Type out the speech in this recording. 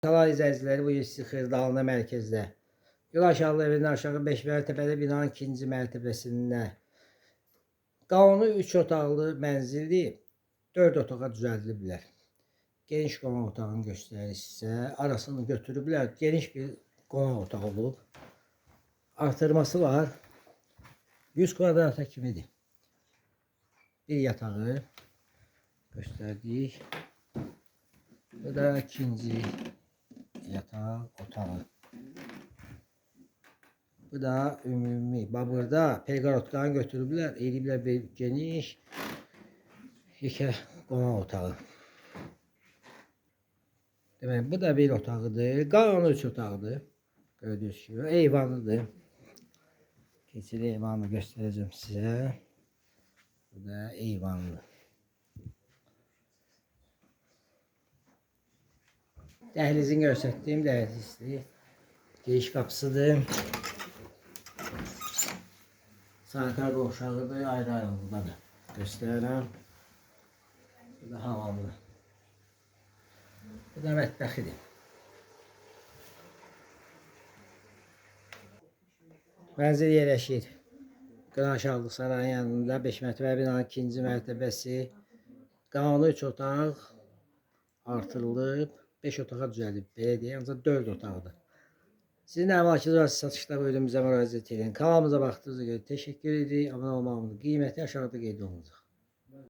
Salam izləyiciləri, bu gün sizi Xırdalanda mərkəzdə. Gülaşağlı evindən aşağı 5 mərtəbəli binanın ikinci mərtəbəsində. Qanuni 3 otaqlı mənzildir. 4 otağa düzəldiliblər. Geniş qonaq otağını göstərir sizə. Arasını götürüblər. Geniş bir qonaq otağı olub. Artırması var. 100 kvadrata kimidir. Bir yatağı gösterdik. Bu da ikinci yataq otağı. Bu da ümumi. Bax burada perqorotkanı götürüblər, eləyiblər bir geniş yekə qonaq otağı. Demək, bu da bir otağıdır. Qalanı üç otaqdır. Gördüyünüz kimi eyvanıdır. Keçid eyvanı göstərəcəm sizə. Bu da eyvanlı. Dəhlizin göstərdiyim dəhlizdir. Giriş qapısıdır. Sanitar qovşağıdır, ayrı-ayrılıqdadır. Göstərirəm. Bu da hamamlı. Bu da mətbəxidir. Mənzil yerləşir. Qınaşaqlı sarayın yanında 5 mərtəbəli binanın ikinci mərtəbəsi. Qanuni 3 otaq artırılıb 5 otağa düzəldib. Belə deyək, ancaq 4 otaqdır. Sizin əmlakınız varsa satışda buyurun bizə müraciət edin. Kanalımıza baxdığınıza görə təşəkkür edirik. Abunə olmağınızı qiyməti aşağıda qeyd olunacaq.